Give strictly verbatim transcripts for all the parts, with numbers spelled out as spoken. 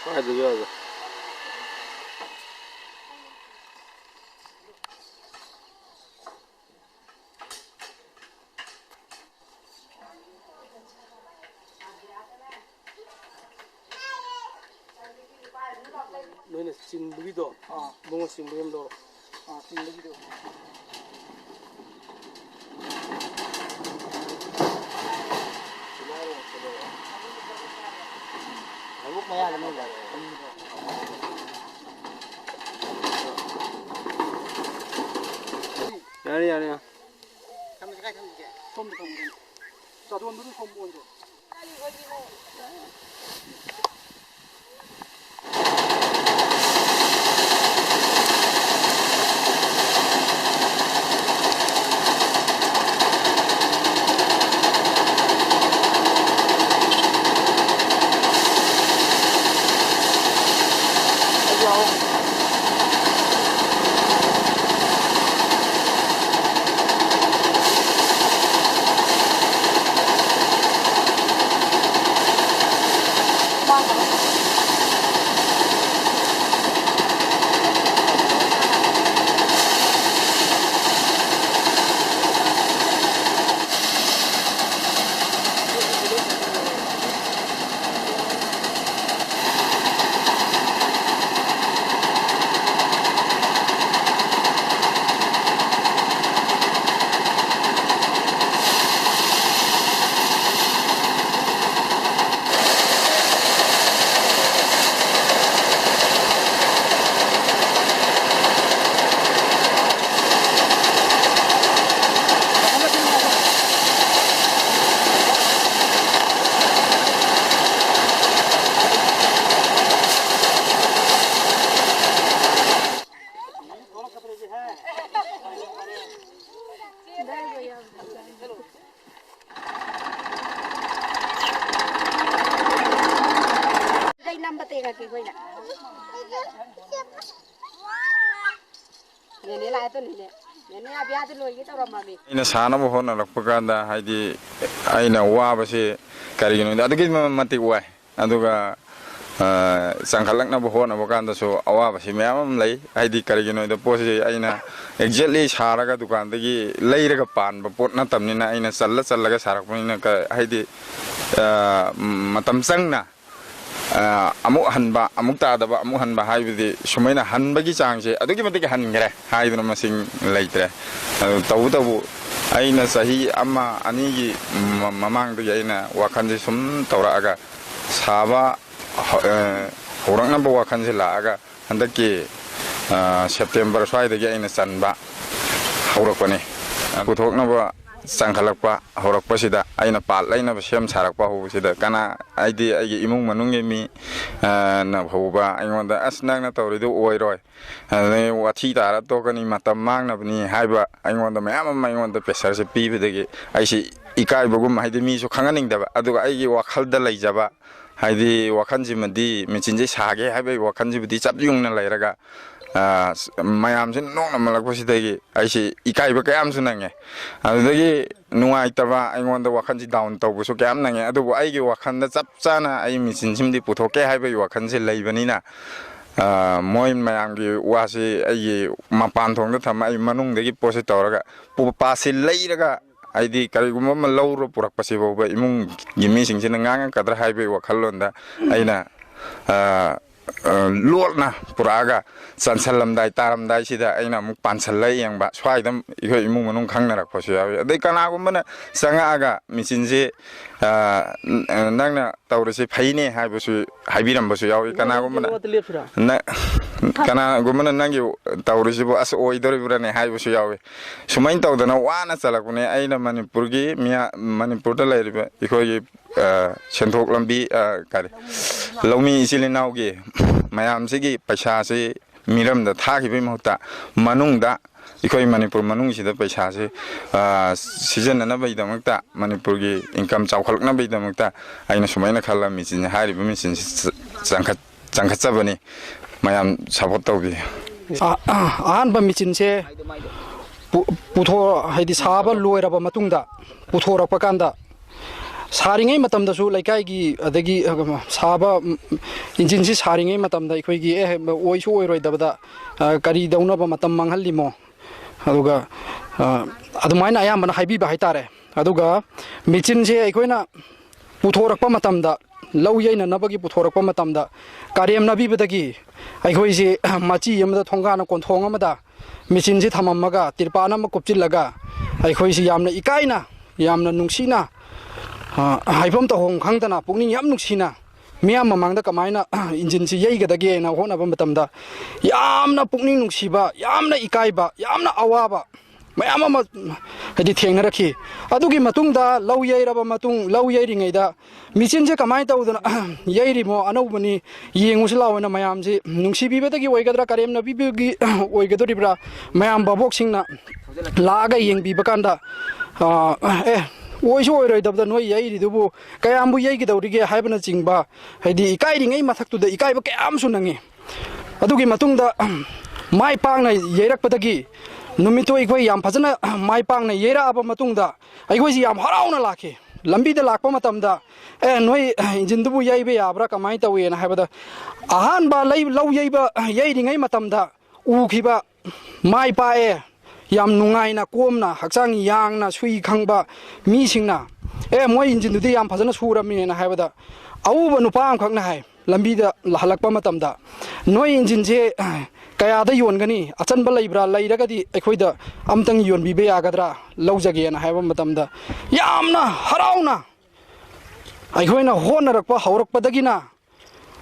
ꯀꯥꯏꯗ ꯌꯥꯗ? ꯅꯣꯏꯅ ꯆꯤꯡꯕꯒꯤꯗꯣ, ꯑꯥ꯫ ꯏꯕꯨꯡꯉꯣ ꯆꯤꯡꯕꯒꯤ ꯑꯃ ꯂꯧꯔꯣ꯫ ꯑꯥ, ꯆꯤꯡꯕꯒꯤꯗꯣ꯫ ꯂꯧꯕꯨꯛ ꯃꯌꯥꯗꯅꯦ꯫ ꯌꯥꯔꯦ, ꯌꯥꯔꯦ, ꯌꯥꯔꯦ꯫ ꯊꯝꯃꯁꯤ, ꯀꯥꯏ ꯊꯝꯁꯤꯒꯦ? ꯁꯣꯝꯗ ꯊꯝꯃꯨ꯫ ꯆꯥꯗꯣꯟꯗꯨꯗ ꯁꯣꯝ ꯑꯣꯟꯁꯦ꯫ ꯀꯩ ꯅꯝꯕ ꯇꯦꯛꯂꯛꯀꯦ ꯑꯩꯈꯣꯏꯅ꯫ ꯅꯦꯅꯦ ꯂꯥꯛꯑꯦ ꯇꯨ, ꯅꯦꯅꯦ꯫ ꯅꯦꯅꯦ ꯑꯕꯤꯌꯥꯗꯤ ꯂꯣꯏꯒꯦ ꯇꯧꯔꯝꯃꯃꯤ꯫ ꯑꯩꯅ ꯁꯥꯅꯕ ꯍꯣꯠꯅꯔꯛꯄ ꯀꯥꯟꯗ, ꯍꯥꯏꯗꯤ, ꯑꯩꯅ ꯋꯥꯕꯁꯤ ꯀꯔꯤꯒꯤꯅꯣꯗ ꯑꯗꯨꯛꯀꯤ ꯃꯇꯤꯛ ꯋꯥꯏ꯫ ꯑꯗꯨꯒ, ꯑ, ꯆꯪꯈꯠꯂꯛꯅꯕ ꯍꯣꯠꯅꯕ ꯀꯥꯟꯗꯁꯨ ꯑꯋꯥꯕꯁꯤ ꯃꯌꯥꯝ ꯑꯃ ꯂꯩ꯫ ꯍꯥꯏꯗꯤ, ꯀꯔꯤꯒꯤꯅꯣꯗ ꯄꯣꯠꯁꯤ ꯑꯩꯅ exactly ꯁꯥꯔꯒ ꯗꯨꯀꯥꯟꯗꯒꯤ ꯂꯩꯔꯒ ꯄꯥꯟꯕ ꯄꯣꯠ ꯅꯠꯇꯕꯅꯤꯅ, ꯑꯩꯅ ꯆꯜꯂ ꯆꯜꯂꯒ ꯁꯥꯔꯛꯄꯅꯤꯅ, ꯀ-, ꯍꯥꯏꯗꯤ, ꯑ, ꯃꯇꯝ ꯆꯪꯅ ꯑ, ꯑꯃꯨꯛ ꯍꯟꯕ, ꯑꯃꯨꯛ ꯇꯥꯗꯕ, ꯑꯃꯨꯛ ꯍꯟꯕ ꯍꯥꯏꯕꯗꯤ ꯁꯨꯃꯥꯏꯅ ꯍꯟꯕꯒꯤ ꯆꯥꯡꯁꯦ ꯑꯗꯨꯛꯀꯤ ꯃꯇꯤꯛ ꯍꯟꯈ꯭ꯔꯦ ꯍꯥꯏꯗꯨꯅ ꯃꯁꯤꯡ ꯂꯩꯇ꯭ꯔꯦ꯫ ꯑꯗꯨ ꯇꯧꯕꯇꯕꯨ ꯑꯩꯅ ꯆꯍꯤ ꯑꯃ ꯑꯅꯤꯒꯤ ꯃ-, ꯃꯃꯥꯡꯗꯒꯤ ꯑꯩꯅ ꯋꯥꯈꯜꯁꯦ ꯁꯨꯝ ꯇꯧꯔꯛꯑꯒ ꯁꯥꯕ ꯍꯧ-, ꯑ, ꯍꯧꯔꯛꯅꯕ ꯋꯥꯈꯜꯁꯦ ꯂꯥꯛꯑꯒ ꯍꯟꯗꯛꯀꯤ, ꯑ, ꯁꯦꯞꯇꯦꯝꯕꯔ ꯁ꯭ꯋꯥꯏꯗꯒꯤ ꯑꯩꯅ ꯆꯟꯕ ꯍꯧꯔꯛꯄꯅꯤ꯫ ꯄꯨꯊꯣꯛꯅꯕ ꯆꯪꯈꯠꯂꯛꯄ ꯍꯧꯔꯛꯄꯁꯤꯗ, ꯑꯩꯅ ꯄꯥꯔꯠ ꯂꯩꯅꯕ ꯁꯦꯝ ꯁꯥꯔꯛꯄ ꯍꯧꯕꯁꯤꯗ, ꯀꯅꯥ, ꯍꯥꯏꯗꯤ ꯑꯩꯒꯤ ꯏꯃꯨꯡ ꯃꯅꯨꯡꯒꯤ ꯃꯤ, ꯑ, ꯅ ꯐꯥꯎꯕ ꯑꯩꯉꯣꯟꯗ, "ꯑꯁ, ꯅꯪꯅ ꯇꯧꯔꯤꯗꯨ ꯑꯣꯏꯔꯣꯏ, ꯑꯗꯨꯗꯩ ꯋꯥꯊꯤ ꯇꯥꯔ ꯇꯣꯛꯀꯅꯤ, ꯃꯇꯝ ꯃꯥꯡꯅꯕꯅꯤ" ꯍꯥꯏꯕ ꯑꯩꯉꯣꯟꯗ ꯃꯌꯥꯝ ꯑꯃ ꯑꯩꯉꯣꯟꯗ ꯄ꯭ꯔꯦꯁꯔꯁꯦ ꯄꯤꯕꯗꯒꯤ ꯑꯩꯁꯤ ꯏꯀꯥꯏꯕꯒꯨꯝ, ꯍꯥꯏꯗꯤ ꯃꯤꯁꯨ ꯈꯪꯍꯟꯅꯤꯡꯗꯕ, ꯑꯗꯨꯒ ꯑꯩꯒꯤ ꯋꯥꯈꯜꯗ ꯂꯩꯖꯕ, ꯍꯥꯏꯗꯤ ꯋꯥꯈꯜꯁꯤꯃꯗꯤ ꯃꯦꯆꯤꯟꯁꯦ ꯁꯥꯒꯦ ꯍꯥꯏꯕꯒꯤ ꯋꯥꯈꯜꯁꯤꯕꯨꯗꯤ ꯆꯞ ꯌꯨꯡꯅ ꯂꯩꯔꯒ, ꯑ, ꯃꯌꯥꯝꯁꯤꯅ ꯅꯣꯛꯅꯃꯜꯂꯛꯄꯁꯤꯗꯒꯤ ꯑꯩꯁꯤ ꯏꯀꯥꯏꯕ ꯀꯌꯥ ꯑꯃꯁꯨ ꯅꯪꯉꯦ꯫ ꯑꯗꯨꯗꯒꯤ ꯅꯨꯡꯉꯥꯏꯇꯕ, ꯑꯩꯉꯣꯟꯗ ꯋꯥꯈꯜꯁꯤ ꯗꯥꯎꯟ ꯇꯧꯕꯁꯨ ꯀꯌꯥꯝ ꯅꯪꯉꯦ꯫ ꯑꯗꯨꯕꯨ ꯑꯩꯒꯤ ꯋꯥꯈꯜꯗ ꯆꯞ ꯆꯥꯅ ꯑꯩ ꯃꯦꯆꯤꯟꯁꯤꯃꯗꯤ ꯄꯨꯊꯣꯛꯀꯦ ꯍꯥꯏꯕꯒꯤ ꯋꯥꯈꯜꯁꯤ ꯂꯩꯕꯅꯤꯅ, ꯑ, ꯃꯣꯏ ꯃꯌꯥꯝꯒꯤ ꯋꯥꯁꯤ ꯑꯩꯒꯤ ꯃꯄꯥꯟ ꯊꯣꯡꯗ ꯊꯝꯃ ꯑꯩ ꯃꯅꯨꯡꯗꯒꯤ ꯄꯣꯠꯁꯤ ꯇꯧꯔꯒ ꯄꯣ-, ꯄꯥꯔꯠꯁꯤ ꯂꯩꯔꯒ, ꯍꯥꯏꯗꯤ ꯀꯔꯤꯒꯨꯝꯕ ꯑꯃ ꯂꯧꯔ ꯄꯨꯔꯛꯄꯁꯤ ꯐꯥꯎꯕ ꯏꯃꯨꯡꯒꯤ ꯃꯤꯁꯤꯡꯁꯤꯅ ꯉꯥꯡꯉꯛꯀꯗ꯭ꯔꯥ ꯍꯥꯏꯕꯒꯤ ꯋꯥꯈꯜꯂꯣꯟꯗ ꯑꯩꯅ, ꯑ, ꯑ, ꯂꯣꯠꯅ ꯄꯨꯔꯛꯑꯒ ꯆꯟꯁꯜꯂꯝꯗꯥꯏ ꯇꯥꯔꯝꯗꯥꯏꯁꯤꯗ ꯑꯩꯅ ꯑꯃꯨꯛ ꯄꯥꯟꯁꯜꯂ ꯌꯦꯡꯕ, ꯁ꯭ꯋꯥꯏꯗ ꯑꯩꯈꯣꯏ ꯏꯃꯨꯡ ꯃꯅꯨꯡ ꯈꯪꯅꯔꯛꯄꯁꯨ ꯌꯥꯎꯏ꯫ ꯑꯗꯩ ꯀꯅꯥꯒꯨꯝꯕꯅ ꯆꯪꯉꯛꯑꯒ ꯃꯦꯆꯤꯟꯁꯤ, ꯑ, ꯅ-, ꯅꯪꯅ ꯇꯧꯔꯤꯁꯤ ꯐꯩꯅꯦ ꯍꯥꯏꯕꯁꯨ ꯍꯥꯏꯕꯤꯔꯝꯕꯁꯨ ꯌꯥꯎꯏ꯫ ꯀꯅꯥꯒꯨꯝꯕꯅ ꯂꯦꯞꯁꯤꯔꯥ? ꯅ-, ꯀꯅꯥꯒꯨꯝꯕꯅ ꯅꯪꯒꯤ ꯇꯧꯔꯤꯁꯤꯕꯨ ꯑꯁ ꯑꯣꯏꯗꯣꯔꯤꯕ꯭ꯔꯥꯅꯦ ꯍꯥꯏꯕꯁꯨ ꯌꯥꯎꯏ꯫ ꯁꯨꯃꯥꯏꯅ ꯇꯧꯗꯅ ꯋꯥꯅ ꯆꯜꯂꯛꯄꯅꯦ꯫ ꯑꯩꯅ ꯃꯅꯤꯄꯨꯔꯒꯤ ꯃꯤꯌꯥ-, ꯃꯅꯤꯄꯨꯔꯗ ꯂꯩꯔꯤꯕ ꯑꯩꯈꯣꯏꯒꯤ, ꯑ, ꯁꯦꯟꯊꯣꯛ ꯂꯝꯕꯤ, ꯑ, ꯀꯔꯤ, ꯂꯧꯃꯤ ꯏꯆꯤꯜ ꯏꯅꯥꯎꯒꯤ ꯃꯌꯥꯝꯁꯤꯒꯤ ꯄꯩꯁꯥꯁꯤ ꯃꯤꯔꯝꯗ ꯊꯥꯈꯤꯕꯒꯤ ꯃꯍꯨꯠꯇ ꯃꯅꯨꯡꯗ, ꯑꯩꯈꯣꯏ ꯃꯅꯤꯄꯨꯔ ꯃꯅꯨꯡꯁꯤꯗ ꯄꯩꯁꯥꯁꯤ, ꯑ, ꯁꯤꯖꯤꯟꯅꯅꯕꯒꯤꯗꯃꯛꯇ, ꯃꯅꯤꯄꯨꯔꯒꯤ ꯏꯟꯀꯝ ꯆꯥꯎꯈꯠꯂꯛꯅꯕꯒꯤꯗꯃꯛꯇ ꯑꯩꯅ ꯁꯨꯃꯥꯏꯅ ꯈꯜꯂ ꯃꯦꯆꯤꯟ, ꯍꯥꯏꯔꯤꯕ ꯃꯦꯆꯤꯟꯁꯤ ꯆ-, ꯆꯪꯈꯠ-, ꯆꯪꯈꯠꯆꯕꯅꯤ꯫ ꯃꯌꯥꯝ ꯁꯞꯄꯣꯔꯠ ꯇꯧꯕꯤꯌꯨ꯫ ꯑ-, ꯑꯍꯥꯟꯕ ꯃꯦꯆꯤꯟꯁꯦ ꯄꯨ-, ꯄꯨꯊꯣ-, ꯍꯥꯏꯗꯤ ꯁꯥꯕ ꯂꯣꯏꯔꯕ ꯃꯇꯨꯡꯗ ꯄꯨꯊꯣꯔꯛꯄ ꯀꯥꯟꯗ, ꯁꯥꯔꯤꯉꯩ ꯃꯇꯝꯗꯁꯨ ꯂꯩꯀꯥꯏꯒꯤ, ꯑꯗꯒꯤ, ꯑ, ꯁꯥꯕ, ꯎꯝ, ꯏꯟꯖꯤꯟꯁꯤ ꯁꯥꯔꯤꯉꯩ ꯃꯇꯝꯗ ꯑꯩꯈꯣꯏꯒꯤ, "ꯑꯦ, ꯑꯣꯏꯁꯨ ꯑꯣꯏꯔꯣꯏꯗꯕꯗ, ꯑ, ꯀꯔꯤ ꯇꯧꯅꯕ ꯃꯇꯝ ꯃꯥꯡꯍꯜꯂꯤꯃꯣ?" ꯑꯗꯨꯒ, ꯑ, ꯑꯗꯨꯃꯥꯏꯅ ꯑꯌꯥꯝꯕꯅ ꯍꯥꯏꯕꯤꯕ ꯍꯥꯏꯇꯥꯔꯦ꯫ ꯑꯗꯨꯒ ꯃꯦꯆꯤꯟꯁꯦ ꯑꯩꯈꯣꯏꯅ ꯄꯨꯊꯣꯔꯛꯄ ꯃꯇꯝꯗ, ꯂꯧ ꯌꯩꯅꯅꯕꯒꯤ ꯄꯨꯊꯣꯔꯛꯄ ꯃꯇꯝꯗ, ꯀꯔꯦꯝꯅꯕꯤꯕꯗꯒꯤ ꯑꯩꯈꯣꯏꯁꯤ ꯃꯆꯤ ꯑꯃꯗ, ꯊꯣꯡꯒꯥꯟ ꯀꯣꯟꯊꯣꯡ ꯑꯃꯗ ꯃꯦꯆꯤꯟꯁꯤ ꯊꯝꯃꯝꯃꯒ, ꯇꯤꯔꯄꯥꯟ ꯑꯃ ꯀꯨꯞꯆꯤꯜꯂꯒ, ꯑꯩꯈꯣꯏꯁꯤ ꯌꯥꯝꯅ ꯏꯀꯥꯏꯅ, ꯌꯥꯝꯅ ꯅꯨꯡꯁꯤꯅ, ꯑ, ꯍꯥꯏꯐꯝ ꯇꯧꯐꯝ ꯈꯪꯗꯅ, ꯄꯨꯛꯅꯤꯡ ꯌꯥꯝ ꯅꯨꯡꯁꯤꯅ ꯃꯤꯌꯥꯝ ꯃꯃꯥꯡꯗ ꯀꯃꯥꯏꯅ ꯏꯟꯖꯤꯟꯁꯤ ꯌꯩꯒꯗꯒꯦꯅ ꯍꯣꯠꯅꯕ ꯃꯇꯝꯗ, ꯌꯥꯝꯅ ꯄꯨꯛꯅꯤꯡ ꯅꯨꯡꯁꯤꯕ, ꯌꯥꯝꯅ ꯏꯀꯥꯏꯕ, ꯌꯥꯝꯅ ꯑꯋꯥꯕ ꯃꯌꯥꯝ ꯑꯃ, ꯍꯥꯏꯗꯤ, ꯊꯦꯡꯅꯔꯛꯈꯤ꯫ ꯑꯗꯨꯒꯤ ꯃꯇꯨꯡꯗ ꯂꯧ ꯌꯩꯔꯕ ꯃꯇꯨꯡ, ꯂꯧ ꯌꯩꯔꯤꯉꯩꯗ ꯃꯦꯆꯤꯟꯁꯦ ꯀꯃꯥꯏꯅ ꯇꯧꯗꯅ ꯌꯩꯔꯤꯃꯣ, ꯑꯅꯧꯕꯅꯤ, ꯌꯦꯡꯉꯨꯁꯤ ꯂꯥꯎꯅ ꯃꯌꯥꯝꯁꯤ ꯅꯨꯡꯁꯤꯕꯤꯕꯗꯒꯤ ꯑꯣꯏꯒꯗ꯭ꯔꯥ, ꯀꯔꯦꯝꯅꯕꯤꯕꯒꯤ ꯑꯣꯏꯒꯗꯣꯔꯤꯕ꯭ꯔꯥ, ꯃꯌꯥꯝ ꯚꯥꯕꯣꯛꯁꯤꯡꯅ ꯂꯥꯛꯑꯒ ꯌꯦꯡꯕꯤꯕ ꯀꯥꯟꯗ, ꯑ, "ꯑꯦ, ꯑꯣꯏꯁꯨ ꯑꯣꯏꯔꯣꯏꯗꯕꯗ ꯅꯣꯏ ꯌꯩꯔꯤꯗꯨꯕꯨ ꯀꯌꯥꯝꯕꯨ ꯌꯩꯒꯗꯧꯔꯤꯒꯦ?" ꯍꯥꯏꯕꯅꯆꯤꯡꯕ, ꯍꯥꯏꯗꯤ, ꯏꯀꯥꯏꯔꯤꯉꯩ ꯃꯊꯛꯇꯨꯗ ꯏꯀꯥꯏꯕ ꯀꯌꯥ ꯑꯃꯁꯨ ꯅꯪꯉꯤ꯫ ꯑꯗꯨꯒꯤ ꯃꯇꯨꯡꯗ ꯃꯥꯏ ꯄꯥꯛꯅ ꯌꯩꯔꯛꯄꯗꯒꯤ, ꯅꯨꯃꯤꯠꯇꯨ ꯑꯩꯈꯣꯏ ꯌꯥꯝ ꯐꯖꯅ ꯃꯥꯏ ꯄꯥꯛꯅ ꯌꯩꯔꯛꯑꯕ ꯃꯇꯨꯡꯗ, ꯑꯩꯈꯣꯏꯁꯤ ꯌꯥꯝ ꯍꯔꯥꯎꯅ ꯂꯥꯛꯈꯤ꯫ ꯂꯝꯕꯤꯗ ꯂꯥꯛꯄ ꯃꯇꯝꯗ, "ꯑꯦ, ꯅꯣꯏ ꯏꯟꯖꯤꯟꯗꯨꯕꯨ ꯌꯩꯕ ꯌꯥꯕ꯭ꯔꯥ, ꯀꯃꯥꯏꯅ ꯇꯧꯏꯅ?" ꯍꯥꯏꯕꯗ, ꯑꯍꯥꯟꯕ ꯂꯩ-, ꯂꯧ ꯌꯩꯕ ꯌꯩꯔꯤꯉꯩ ꯃꯇꯝꯗ ꯎꯈꯤꯕ, ꯃꯥꯏ ꯄꯥꯛꯑꯦ, ꯌꯥꯝ ꯅꯨꯡꯉꯥꯏꯅ, ꯀꯣꯝꯅ, ꯍꯛꯆꯥꯡ ꯌꯥꯡꯅ ꯁꯨꯏ ꯈꯪꯕ ꯃꯤꯁꯤꯡꯅ, "ꯑꯦ, ꯃꯣꯏ ꯏꯟꯖꯤꯟꯗꯨꯗꯤ ꯌꯥꯝ ꯐꯖꯅ ꯁꯨꯔꯝꯃꯦꯅ" ꯍꯥꯏꯕꯗ, ꯑꯎꯕ ꯅꯨꯄꯥ ꯑꯃꯈꯛꯅ ꯍꯥꯏ, ꯂꯝꯕꯤꯗ ꯍꯜꯂꯛꯄ ꯃꯇꯝꯗ, "ꯅꯣꯏ ꯏꯟꯖꯤꯟꯁꯦ ꯀꯌꯥꯗ ꯌꯣꯟꯒꯅꯤ? ꯑꯆꯟꯕ ꯂꯩꯕ꯭ꯔꯥ? ꯂꯩꯔꯒꯗꯤ ꯑꯩꯈꯣꯏꯗ ꯑꯝꯇꯪ ꯌꯣꯟꯕꯤꯕ ꯌꯥꯒꯗ꯭ꯔꯥ? ꯂꯧꯖꯒꯦꯅ" ꯍꯥꯏꯕ ꯃꯇꯝꯗ, ꯌꯥꯝꯅ ꯍꯔꯥꯎꯅ, ꯑꯩꯈꯣꯏꯅ ꯍꯣꯠꯅꯔꯛꯄ ꯍꯧꯔꯛꯄꯗꯒꯤꯅ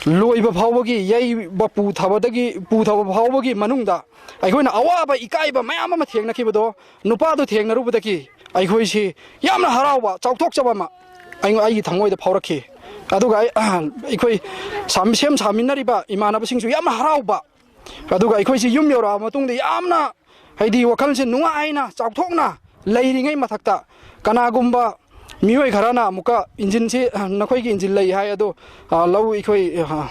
ꯂꯣꯏꯕ ꯐꯥꯎꯕꯒꯤ, ꯌꯩꯕ ꯄꯨꯊꯕꯗꯒꯤ, ꯄꯨꯊꯕ ꯐꯥꯎꯕꯒꯤ ꯃꯅꯨꯡꯗ ꯑꯩꯈꯣꯏꯅ ꯑꯋꯥꯕ, ꯏꯀꯥꯏꯕ ꯃꯌꯥꯝ ꯑꯃ ꯊꯦꯡꯅꯈꯤꯕꯗꯣ, ꯅꯨꯄꯥꯗꯨ ꯊꯦꯡꯅꯔꯨꯕꯗꯒꯤ ꯑꯩꯈꯣꯏꯁꯤ ꯌꯥꯝꯅ ꯍꯔꯥꯎꯕ, ꯆꯥꯎꯊꯣꯛꯆꯕ ꯑꯃ ꯑꯩꯉꯣꯟ-, ꯑꯩꯒꯤ ꯊꯃꯣꯏꯗ ꯐꯥꯎꯔꯛꯈꯤ꯫ ꯑꯗꯨꯒ ꯑꯩ, ꯑꯩꯈꯣꯏ ꯁꯥꯃꯤ-, ꯁꯦꯝ ꯁꯥꯃꯤꯟꯅꯔꯤꯕ ꯏꯃꯥꯟꯅꯕꯁꯤꯡꯁꯨ ꯌꯥꯝꯅ ꯍꯔꯥꯎꯕ꯫ ꯑꯗꯨꯒ ꯑꯩꯈꯣꯏꯁꯤ ꯌꯨꯝ ꯌꯧꯔꯛꯑꯕ ꯃꯇꯨꯡꯗ ꯌꯥꯝꯅ, ꯍꯥꯏꯗꯤ, ꯋꯥꯈꯜꯁꯦ ꯅꯨꯡꯉꯥꯏꯅ, ꯆꯥꯎꯊꯣꯛꯅ ꯂꯩꯔꯤꯉꯩ ꯃꯊꯛꯇ, ꯀꯅꯥꯒꯨꯝꯕ ꯃꯤꯑꯣꯏ ꯈꯔꯅ ꯑꯃꯨꯛꯀ ꯏꯟꯖꯤꯟꯁꯤ, ꯑ, ꯅꯈꯣꯏꯒꯤ ꯏꯟꯖꯤꯟ ꯂꯩ ꯍꯥꯏ, ꯑꯗꯣ, ꯑ, ꯂꯧ ꯑꯩꯈꯣꯏ, ꯑ,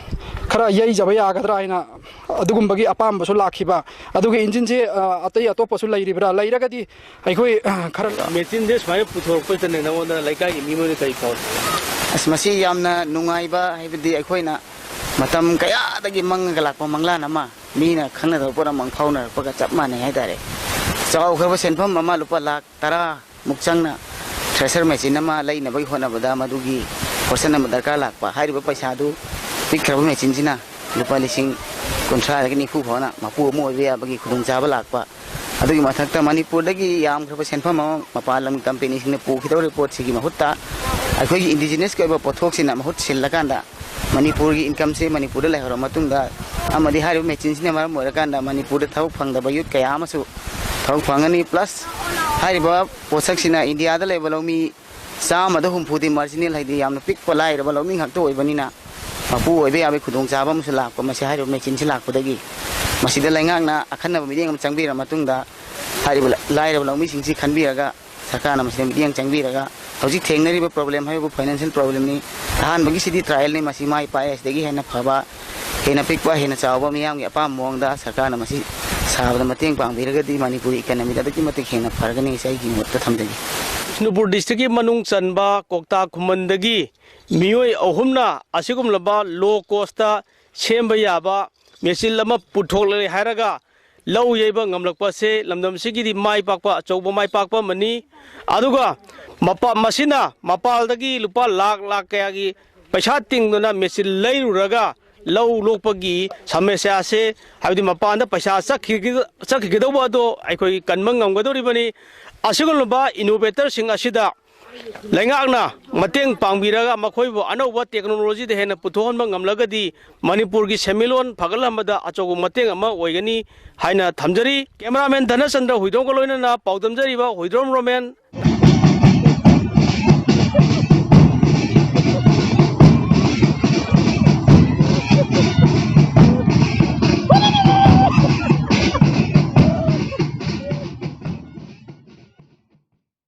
ꯈꯔ ꯌꯩꯖꯕ ꯌꯥꯒꯗ꯭ꯔꯥ ꯍꯥꯏꯅ ꯑꯗꯨꯒꯨꯝꯕꯒꯤ ꯑꯄꯥꯝꯕꯁꯨ ꯂꯥꯛꯈꯤꯕ꯫ ꯑꯗꯨꯒ ꯏꯟꯖꯤꯟꯁꯤ, ꯑ, ꯑꯇꯩ ꯑꯇꯣꯞꯄꯁꯨ ꯂꯩꯔꯤꯕ꯭ꯔꯥ? ꯂꯩꯔꯒꯗꯤ ꯑꯩꯈꯣꯏ, ꯑ, ꯈꯔ ꯃꯦꯆꯤꯟꯁꯦ ꯁꯨꯃꯥꯏꯅ ꯄꯨꯊꯣꯔꯛꯄꯁꯤꯗꯅꯦ, ꯅꯉꯣꯟꯗ ꯂꯩꯀꯥꯏꯒꯤ ꯃꯤ ꯑꯃꯅ ꯀꯔꯤ ꯐꯥꯎꯏ? ꯑꯁ, ꯃꯁꯤ ꯌꯥꯝꯅ ꯅꯨꯡꯉꯥꯏꯕ, ꯍꯥꯏꯕꯗꯤ ꯑꯩꯈꯣꯏꯅ ꯃꯇꯝ ꯀꯌꯥꯗꯒꯤ ꯃꯪꯉꯒ ꯂꯥꯛꯄ ꯃꯪꯂꯥꯟ ꯑꯃ, ꯃꯤꯅ ꯈꯪꯅꯗꯕ ꯄꯣꯠ ꯑꯃ ꯃꯪ ꯐꯥꯎꯅꯔꯛꯄꯒ ꯆꯞ ꯃꯥꯟꯅꯩ ꯍꯥꯏꯇꯥꯔꯦ꯫ ꯆꯥꯎꯈ꯭ꯔꯕ ꯁꯦꯟꯐꯝ ꯑꯃ, ꯂꯨꯄꯥ ꯂꯥꯈ ꯇꯔꯥ ꯃꯨꯛ ꯆꯪꯅ thresher ꯃꯦꯆꯤꯟ ꯑꯃ ꯂꯩꯅꯕꯒꯤ ꯍꯣꯠꯅꯕꯗ ꯃꯗꯨꯒꯤ ꯄꯣꯔꯁꯟ ꯑꯃ ꯗꯔꯀꯥꯔ ꯂꯥꯛꯄ꯫ ꯍꯥꯏꯔꯤꯕ ꯄꯩꯁꯥꯗꯨ ꯄꯤꯛꯈ꯭ꯔꯕ ꯃꯦꯆꯤꯟꯁꯤꯅ ꯂꯨꯄꯥ ꯂꯤꯁꯤꯡ ꯀꯨꯟꯊ꯭ꯔꯥꯗꯒꯤ ꯅꯤꯐꯨ ꯐꯥꯎꯅ ꯃꯄꯨ ꯑꯃ ꯑꯣꯏꯕ ꯌꯥꯕꯒꯤ ꯈꯨꯗꯣꯡꯆꯥꯕ ꯂꯥꯛꯄ꯫ ꯑꯗꯨꯒꯤ ꯃꯊꯛꯇ ꯃꯅꯤꯄꯨꯔꯗꯒꯤ ꯌꯥꯝꯈ꯭ꯔꯕ ꯁꯦꯟꯐꯝ ꯑꯃ ꯃꯄꯥꯟ ꯂꯝꯒꯤ ꯀꯝꯄꯦꯅꯤꯁꯤꯡꯅ ꯄꯨꯈꯤꯗꯧꯔꯤꯕ ꯄꯣꯠꯁꯤꯒꯤ ꯃꯍꯨꯠꯇ ꯑꯩꯈꯣꯏꯒꯤ ꯏꯟꯗꯤꯖꯤꯅꯁꯀꯤ ꯑꯣꯏꯕ ꯄꯣꯠꯊꯣꯛꯁꯤꯅ ꯃꯍꯨꯠ ꯁꯤꯜꯂꯀꯥꯟꯗ ꯃꯅꯤꯄꯨꯔꯒꯤ ꯏꯟꯀꯝꯁꯦ ꯃꯅꯤꯄꯨꯔꯗ ꯂꯩꯍꯧꯔ ꯃꯇꯨꯡꯗ ꯑꯃꯗꯤ ꯍꯥꯏꯔꯤꯕ ꯃꯦꯆꯤꯟꯁꯤꯅ ꯃꯔꯝ ꯑꯣꯏꯔꯀꯥꯟꯗ ꯃꯅꯤꯄꯨꯔꯗ ꯊꯕꯛ ꯐꯪꯗꯕ ꯌꯨꯠ ꯀꯌꯥ ꯑꯃꯁꯨ ꯊꯕꯛ ꯐꯪꯒꯅꯤ꯫ ꯄ꯭ꯂꯁ ꯍꯥꯏꯔꯤꯕ ꯄꯣꯠꯁꯛꯁꯤꯅ ꯏꯟꯗꯤꯌꯥꯗ ꯂꯩꯕ ꯂꯧꯃꯤ ꯆꯥꯝꯃꯗ ꯍꯨꯝꯐꯨꯗꯤ ꯃꯥꯔꯖꯤꯅꯦꯜ, ꯍꯥꯏꯗꯤ ꯌꯥꯝꯅ ꯄꯤꯛꯄ ꯂꯥꯏꯔꯕ ꯂꯧꯃꯤ ꯉꯥꯛꯇ ꯑꯣꯏꯕꯅꯤꯅ ꯃꯄꯨ ꯑꯣꯏꯕ ꯌꯥꯕꯒꯤ ꯈꯨꯗꯣꯡꯆꯥꯕ ꯑꯃꯁꯨ ꯂꯥꯛꯄ꯫ ꯃꯁꯤ ꯍꯥꯏꯔꯤꯕ ꯃꯦꯆꯤꯟꯁꯤ ꯂꯥꯛꯄꯗꯒꯤ ꯃꯁꯤꯗ ꯂꯩꯉꯥꯛꯅ ꯑꯈꯟꯅꯕ ꯃꯤꯠꯌꯦꯡ ꯑꯃ ꯆꯪꯕꯤꯔ ꯃꯇꯨꯡꯗ ꯍꯥꯏꯔꯤꯕ ꯂꯥꯏꯔꯕ ꯂꯧꯃꯤꯁꯤꯡꯁꯤ ꯈꯟꯕꯤꯔꯒ ꯁꯔꯀꯥꯔꯅ ꯃꯁꯤꯗ ꯃꯤꯠꯌꯦꯡ ꯆꯪꯕꯤꯔꯒ ꯍꯧꯖꯤꯛ ꯊꯦꯡꯅꯔꯤꯕ ꯄ꯭ꯔꯣꯕ꯭ꯂꯦꯝ ꯍꯥꯏꯕꯕꯨ ꯐꯥꯏꯅꯥꯟꯁꯤꯌꯦꯜ ꯄ꯭ꯔꯣꯕ꯭ꯂꯦꯝꯅꯤ꯫ ꯑꯍꯥꯟꯕꯒꯤꯁꯤꯗꯤ ꯇ꯭ꯔꯥꯏꯌꯦꯜꯅꯤ, ꯃꯁꯤ ꯃꯥꯏ ꯄꯥꯛꯑꯦ꯫ ꯁꯤꯗꯒꯤ ꯍꯦꯟꯅ ꯐꯕ, ꯍꯦꯟꯅ ꯄꯤꯛꯄ, ꯍꯦꯟꯅ ꯆꯥꯎꯕ, ꯃꯤꯌꯥꯝꯒꯤ ꯑꯄꯥꯝꯕ ꯃꯑꯣꯡꯗ ꯁꯔꯀꯥꯔꯅ ꯃꯁꯤ ꯁꯥꯕꯗ ꯃꯇꯦꯡ ꯄꯥꯡꯕꯤꯔꯒꯗꯤ ꯃꯅꯤꯄꯨꯔꯒꯤ ꯏꯀꯅꯃꯤꯗ ꯑꯗꯨꯛꯀꯤ ꯃꯇꯤꯛ ꯍꯦꯟꯅ ꯐꯔꯒꯅꯤ ꯍꯥꯏꯁꯦ ꯑꯩꯒꯤ ꯃꯣꯠꯇ ꯊꯝꯖꯒꯦ꯫ ꯕꯤꯁꯅꯨꯄꯨꯔ ꯗꯤꯁꯇ꯭ꯔꯤꯛꯀꯤ ꯃꯅꯨꯡ ꯆꯟꯕ ꯀꯣꯛꯇꯥ ꯈꯨꯃꯟꯗꯒꯤ ꯃꯤꯑꯣꯏ ꯑꯍꯨꯝꯅ ꯑꯁꯤꯒꯨꯝꯂꯕ ꯂꯣ ꯀꯣꯁꯇ ꯁꯦꯝꯕ ꯌꯥꯕ ꯃꯦꯆꯤꯟ ꯑꯃ ꯄꯨꯊꯣꯛꯂꯦ ꯍꯥꯏꯔꯒ ꯂꯧ ꯌꯩꯕ ꯉꯝꯂꯛꯄꯁꯦ ꯂꯝꯗꯝꯁꯤꯒꯤꯗꯤ ꯃꯥꯏ ꯄꯥꯛꯄ, ꯑꯆꯧꯕ ꯃꯥꯏ ꯄꯥꯛꯄ ꯑꯃꯅꯤ꯫ ꯑꯗꯨꯒ ꯃꯄꯥ-, ꯃꯁꯤꯅ ꯃꯄꯥꯟꯗꯒꯤ ꯂꯨꯄꯥ ꯂꯥꯛ ꯂꯥꯛ ꯀꯌꯥꯒꯤ ꯄꯩꯁꯥ ꯇꯤꯡꯗꯨꯅ ꯃꯦꯆꯤꯟ ꯂꯩꯔꯨꯔꯒ ꯂꯧ ꯂꯣꯛꯄꯒꯤ ꯁꯃꯁ꯭ꯌꯥꯁꯦ, ꯍꯥꯏꯕꯗꯤ ꯃꯄꯥꯟꯗ ꯄꯩꯁꯥ ꯆꯠꯈꯤꯒ-, ꯆꯠꯈꯤꯒꯗꯧꯕ ꯑꯗꯣ ꯑꯩꯈꯣꯏ ꯀꯟꯕ ꯉꯝꯒꯗꯧꯔꯤꯕꯅꯤ꯫ ꯑꯁꯤꯒꯨꯝꯂꯕ ꯏꯅꯣꯚꯦꯇꯔꯁꯤꯡ ꯑꯁꯤꯗ ꯂꯩꯉꯥꯛꯅ ꯃꯇꯦꯡ ꯄꯥꯡꯕꯤꯔꯒ ꯃꯈꯣꯏꯕꯨ ꯑꯅꯧꯕ ꯇꯦꯛꯅꯣꯂꯣꯖꯤꯗ ꯍꯦꯟꯅ ꯄꯨꯊꯣꯛꯍꯟꯕ ꯉꯝꯂꯒꯗꯤ ꯃꯅꯤꯄꯨꯔꯒꯤ ꯁꯦꯟꯃꯤꯠꯂꯣꯟ ꯐꯒꯠꯍꯟꯕꯗ ꯑꯆꯧꯕ ꯃꯇꯦꯡ ꯑꯃ ꯑꯣꯏꯒꯅꯤ ꯍꯥꯏꯅ ꯊꯝꯖꯔꯤ꯫ ꯀꯦꯃꯦꯔꯥꯃꯦꯟ ꯙꯅꯆꯟꯗ꯭ꯔ ꯍꯨꯏꯗ꯭ꯔꯣꯝꯒ ꯂꯣꯏꯅꯅ ꯄꯥꯎꯗꯝꯖꯔꯤꯕ ꯍꯨꯏꯗ꯭ꯔꯣꯝ ꯔꯣꯃꯦꯟ꯫